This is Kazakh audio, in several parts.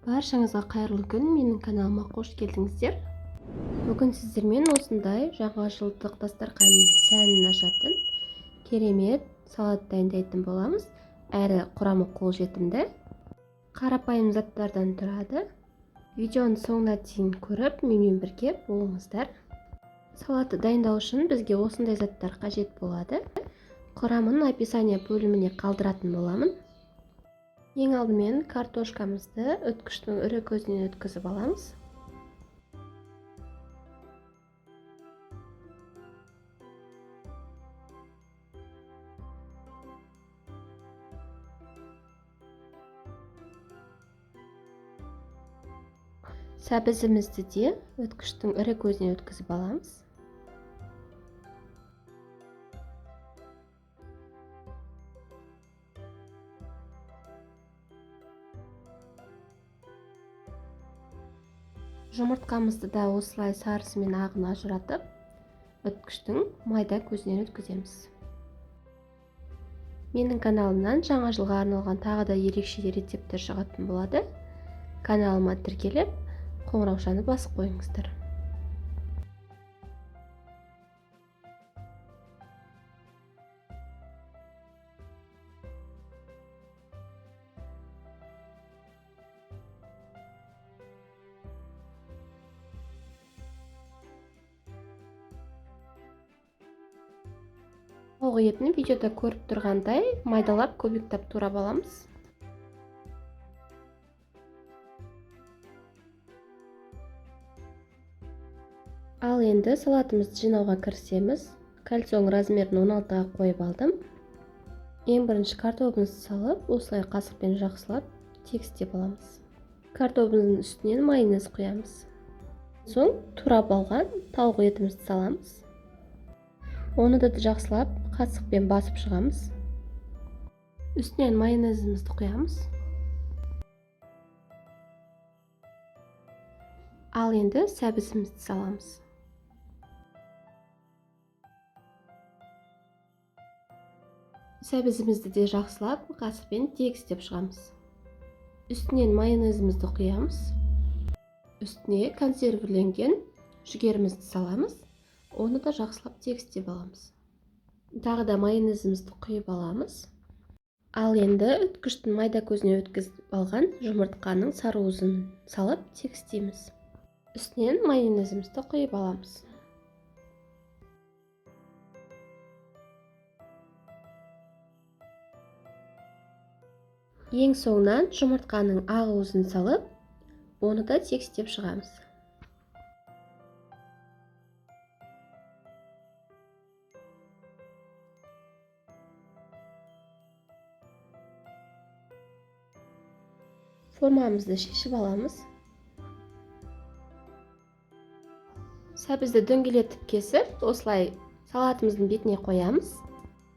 Баршаңызға қайырлы күн, менің каналыма қош келдіңіздер. Бүгін сіздермен осындай жаңа жылдық дастарханның сәнін ашатын керемет салат дайындайтын боламыз. Әрі құрамы қолжетімді, қарапайым заттардан тұрады. Видеоның соңына дейін көріп, менімен бірге болыңыздар. Салатты дайындау үшін бізге осындай заттар қажет болады. Құрамын описание бөліміне қалдыратын боламын. Ең алдымен картошкамызды өткіштің ірі көзінен өткізіп аламыз. Сәбізімізді де өткіштің ірі көзінен өткізіп аламыз. Жұмыртқамызды да осылай сарысы мен ағын ажыратып, өткіштің майда көзінен өткіземіз. Менің каналымнан жаңа жылға арналған тағы да ерекше рецепттер шығатын болады. Каналыма тіркеліп, қоңыраушаны басып қойыңыздар. Тауық етін видеода көріп тұрғандай майдалап кубиктап турап аламыз. Ал енді салатымызды жинауға кірісеміз. Кольцоның размерін 16-ға қойып алдым. Ең бірінші картобымызды салып, осылай қасықпен жақсылап тегістеп аламыз. Картобымыздың үстінен майонез құямыз. Соң турап алған тауық етімізді саламыз. Оны да жақсылап қасықпен басып шығамыз. Үстінен майонезімізді құямыз. Ал енді сәбізімізді саламыз. Сәбізімізді де жақсылап қасықпен тегістеп шығамыз. Үстінен майонезімізді құямыз. Үстіне консервіленген жүгерімізді саламыз. Оны да жақсылап тегістеп аламыз. Тағы да майонезімізді құйып аламыз. Ал енді өткіштің майда көзіне өткізіп алған жұмыртқаның сары уызын салып тегістейміз. Үстінен майонезімізді құйып аламыз. Ең соңынан жұмыртқаның ақ уызын салып, оны да тегістеп шығамыз. Формамызды шешіп аламыз. Сәбізді дөңгелетіп кесіп, осылай салатымыздың бетіне қоямыз.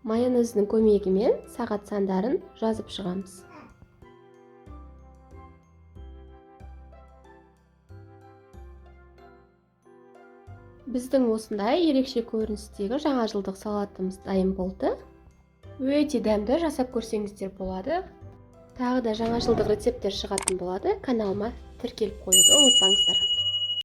Майонездің көмегімен сағат сандарын жазып шығамыз. Біздің осындай ерекше көріністегі жаңа жылдық салатымыз дайын болды. Өте дәмді, жасап көрсеңіздер болады. Тағы да жаңа жылдық рецепттер шығатын болады. Каналыма тіркеліп қоюды ұмытпаңыздар.